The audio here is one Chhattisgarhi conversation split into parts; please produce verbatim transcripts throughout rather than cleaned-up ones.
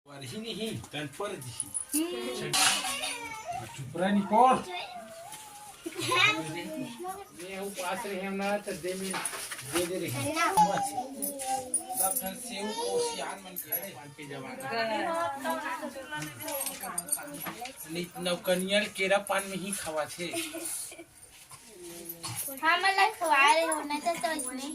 परही नहीं, तन पर दिही। चुप रह, निकोल। मैं उपास रहे ना, तो दे में, दे दे रहे। सब झन सेव को सियान मन खड़े। नहीं, नौकनिया ल केरा पान में ही खावा थे। हमन ला खवा रहे हो ना, तो, तो इसमें।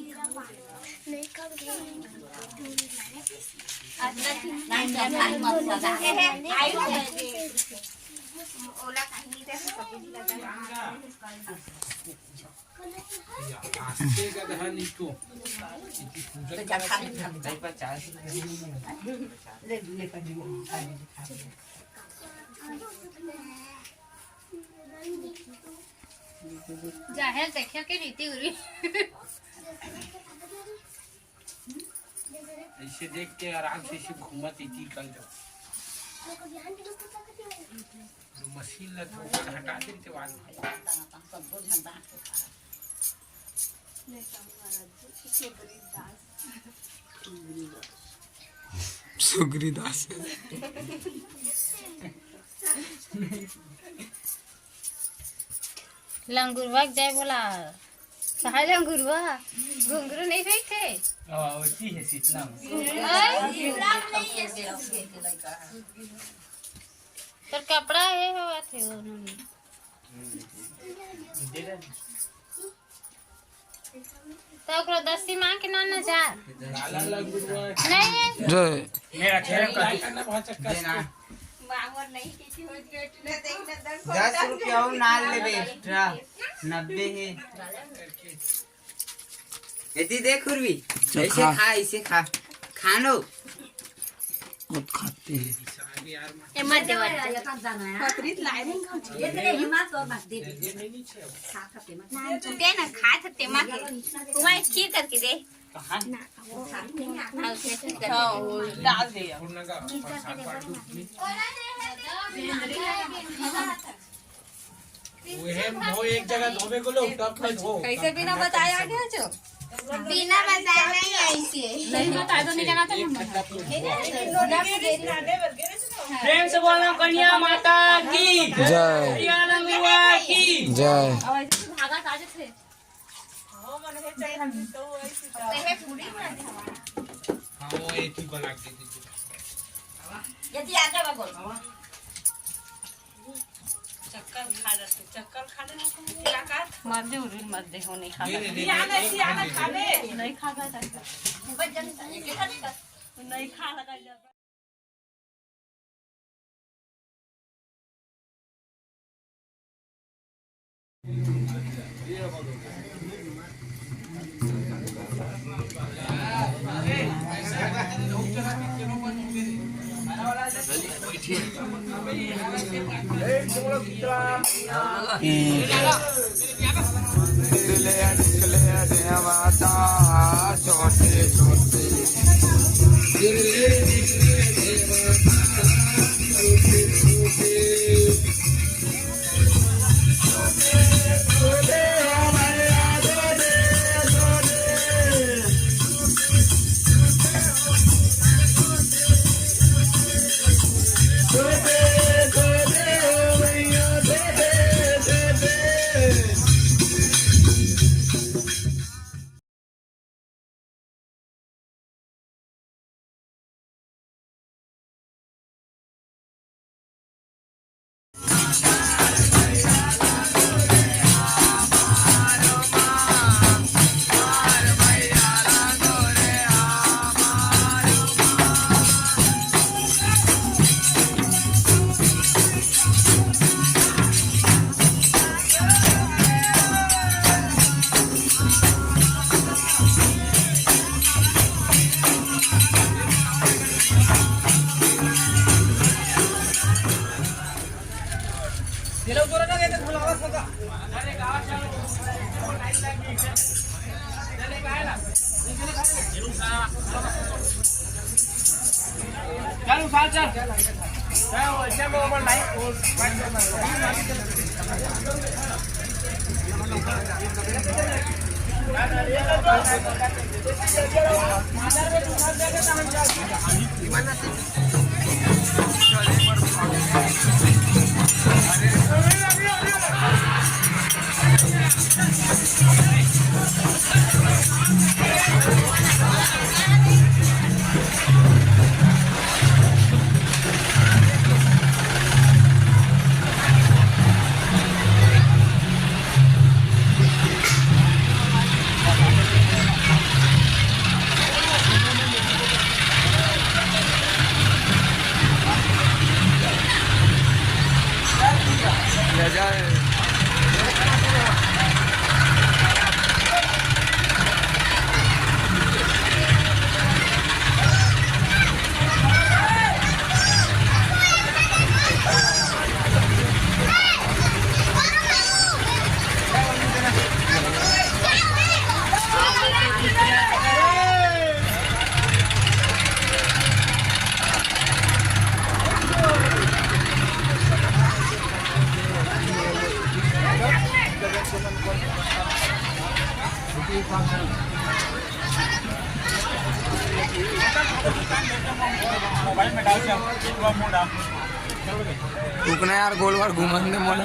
जाहे ल देखे के रीति उरी। ऐसे देख के आराम से ऐसे घूमत इति कल जाओ। जो मशीन ला थोड़ा हटा दे, ते बाद में। सुग्रीदास। लंगुरवा के जय बोला। कहाँ लंगुरवा? घुंघरू नहीं फेंकते? हाँ, होती है शीतला में। तोर कपड़ा हे होवत हे वो नोनी। दे दे। त ओकरो दस्ती मांग के ना, ना जा। नहीं। जय। मेरा ठेला का देना। दस रुपया अउ नाल लेबे एक्स्ट्रा, नब्बे हे। एती देख उर्वी, ऐसे खा। खा, ऐसे खा। खानो। अब खाते हैं। ए, मत देवा। पकड़ी लाई नहीं खाओ। ये तेरे हिम्मत और मत दे दे। दे ना, खा सकते मत। वहाँ खीर करके दे। कहाँ? हाँ, उसमें खीर करके दे। हाँ, वो डाल दे। वो है, वो एक जगह धोबे को लो, टब में धो। कैसे बिना बताए आ गया जो? बिना बताए नहीं आई से। नहीं बताए तो नहीं जाना था हम। प्रेम से बोलना, कन्या माता की जय। कन्या लंगुआ की जय। अब ऐसे भागा काजे थे। हाँ, वो एक ही बना के दे दीजिए। यदि आ जावा बोल। चक्कर खा जाते, चक्कर खा लेना तुम, क्या कहा? मत दे, उर्मिल, मत दे, हो नहीं खा ये सकता। ले, ले, ले, ले, ले। नहीं खा सकता। नहीं खा लगा जब। चल, उठा, चल। रुकना यार, गोल बार घूमन दे मोला।